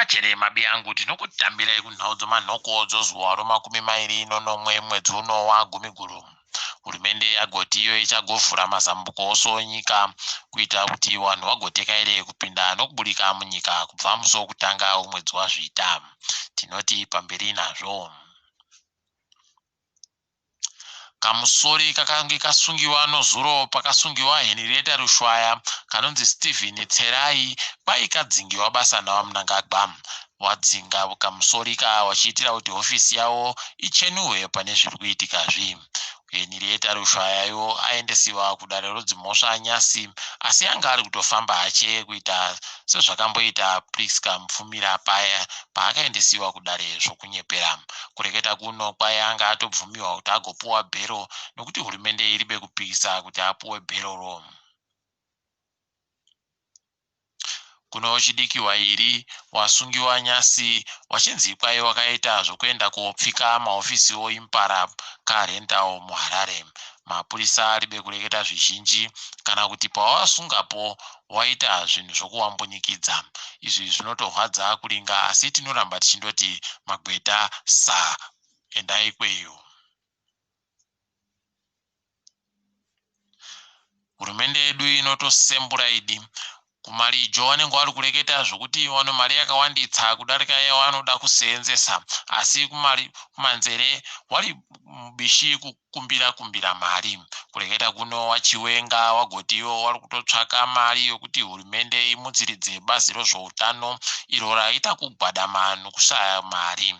Chere mabiyangu tinokutambirai kunhau dzomanhoko dzozuva romakumi mairi nonomwe mwedzi uno waGumiguru. Hurumende yagoti iyo ichagovhura mazambuko ose onyika kuita kuti vanhu vagotekaire kupinda nokuburika munyika kubva musi wokutanga womwedzi waZvita. Tinoti pamberi nazvo. Kamusori kakange kasungiwa nozuro pakasungiwa Henrietta Rushwaya kanonzi Steven Tserai kwai kadzingiwa basa naVaMnangagwa. Wadzinga kamusori ka wachiitira kuti hofisi yavo ichenuhwe pane zviri kuitikazvi. Henrietta Rushwaya yo aendesiwa kudare rodzimhosva nyasi asi anga ari kutofamba hache kuita sezvakamboita Prisca Mupfumira paya paakaendesiwa kudare zvokunyepera. Kureketa kuno kwai anga atobvumiwa kuti agopuwa bhero nokuti hurumende iribe kupikisa kuti apuwe bheroro. Kuno wechidiki wairi wasungiwa nyasi wachinzi kwai wakaita zvokuenda koopfika mahofisi oImpala Car Rental muHarare. Mapurisa aribe kureketa zvizhinji kana kuti pawasungapo waita zvinhu zvokuwambunyikidza. Izvi zvinotorwadza kuringa asi tinoramba tichindoti magweta sa endai ikweyo. Hurumende yedu inotosembura idi. Kumarijo vanenge vari kureketa zvokuti vano mari yakawanditsa kudarika yavanoda kuseenzesa asi kumari kumanzere wari mubishi kukumbira kumbira mari. Kureketa kuno waChiwenga wagoti ivo wari kutotsvaka mari yokuti hurumende imutsiridze bazi rozvoutano iro raita kugwadama nokushaya mari.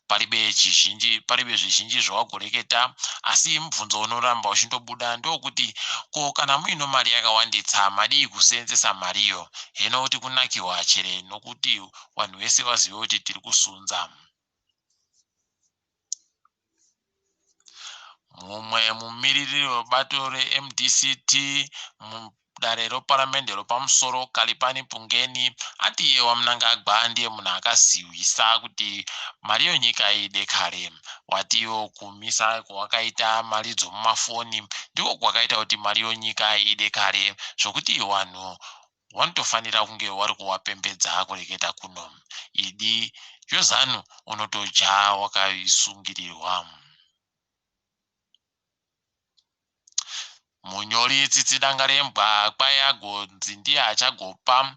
Paribe chizhinji paribe zvizhinji zvawagoreketa asi mubvunzo unoramba uchindobuda ndokuti ko kana muino mari yakawanditsa madii kuseenzesa mariyo heno kuti kunakiwa chere nokuti vanhu vese vazive kuti tiri kusunza. Mumwe mumiririri webato reMDCT mudare reparamende repamusoro Kalipani Pungeni ati iye waMnangagwa ndiye munhu akazivisa kuti mari yenyika idekare. Watiwo kumisa kwawakaita mari dzomumafoni ndiko kwakaita kuti mari yenyika idekare zvokuti vanhu wanotofanira kunge wari kuwapembedza kureketa kuno. Idi yoZanu unotodya wakaisungirirwa. Munyori Tsitsi Dangarembwa kwai agonzi ndiye achagopa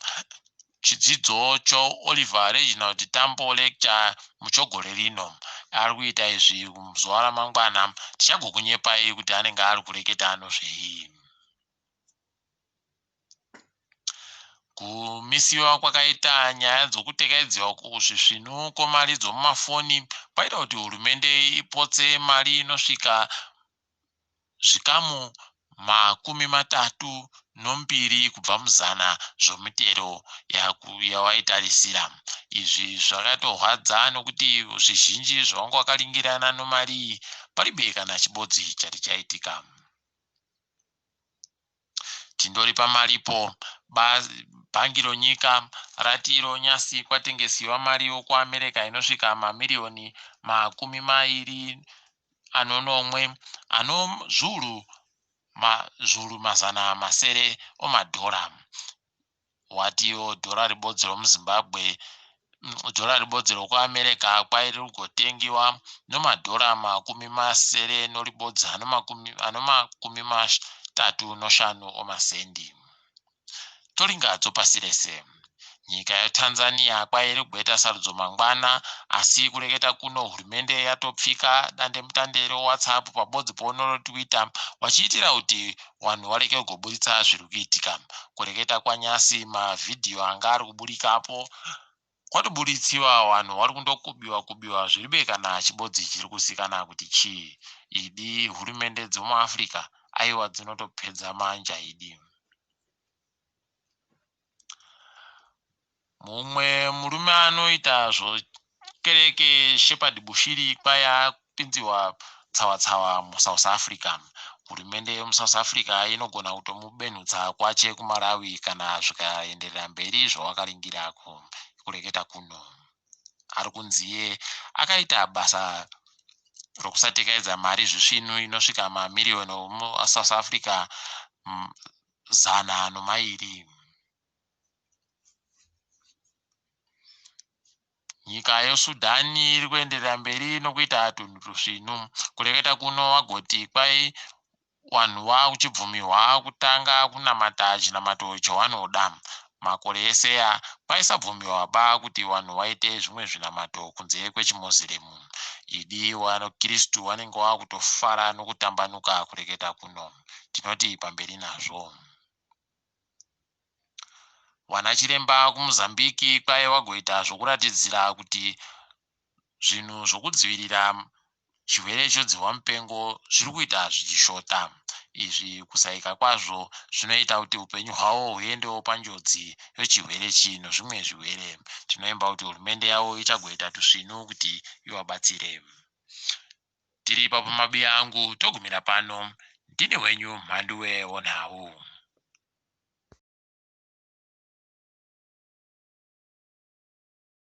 chidzidzo choOliver Reginald Tambo Lecture muchogore rino. Ari kuita izvi muzuva ramangwana. Tichagokunyepai kuti anenge ari kureketa nozvei. Kumisiwa kwakaita nyaya dzokutekaidziwa zvisvinu kwemari dzomumafoni kwaita kuti hurumende ipotse mari inosvika zvikamu 32 kubva muzana zvomitero yawaitarisira. Izvi zvakatorwadza nokuti zvizhinji zvawanga wakaringirana nomari iyi paribe kana chibodzi chati chaitika. Tindori pamaripo, bhangi ronyika rati iro nyasi kwatengesiwa mari yokuAmerica inosvika mamiriyoni 27 ano zviuru zviuru 600 omadhora. Watiwo dhora ribodzi romuZimbabwe dhora ribodzi rokuAmerica kwai riri kugotengiwa nomadhora 61 ano 35 omasendi. Toringa dzopasi rese. Nyika yeTanzania kwai iri kugoita sarudzo mangwana asi kureketa kuno hurumende yatopfika dandemutande reWhatsApp pabodzi pono reTwitter vachiitira kuti vanhu varege kugoburitsa zviri kuitika. Kureketa kwanyasi mavhidhiyo anga ari kuburikapo kwatoburitsiwa vanhu vari kundokubiwa kubiwa zviribe kana chibodzi chiri kuzikana kuti chii. Idi hurumende dzemuAfrica aiwa dzinotopedza manja idi. Mumwe murume anoita zvokereke Shepherd Bushiri kwai apinziwa tsawa-tsawa muSouth Africa. Hurumende yemuSouth Africa inogona kutomubenhutsa kwache kuMalawi kana zvikaenderera mberi zvawakaringira kureketa kuno. Ari kunzi iye akaita basa rokusatekaidza mari zvisvinu inosvika mamiriyoni omuSouth Africa 102. Nyika yeSudan iri kuenderera mberi nokuita tunhu tusvinu. Kureketa kuno wagoti kwai vanhu vakuchibvumirwa kutanga kunamata chinamato chawanoda. Makore eseya kwaisabvumirwa ba kuti vanhu vaite zvimwe zvinamato kunze kwechiMoziremu. Idi vaKristu vanenge vakutofara nokutambanuka kureketa kuno. Tinoti pamberi nazvo. Vanachiremba kuMozambique kwai vagoita zvokuratidzira kuti zvinhu zvokudzivirira chirwere chedzihwa mupengo zviri kuita zvichishota. Izvi kusaika kwazvo zvinoita kuti upenyu hwavo huendewo panjodzi yechirwere ichi nozvimwe zvirwere. Tinoimba kuti hurumende yavo ichagoita tusvinu kuti ivabatsire. Tiri ipapo mabiya angu togumira pano. Ndini wenyu Mhanduwe wonhau.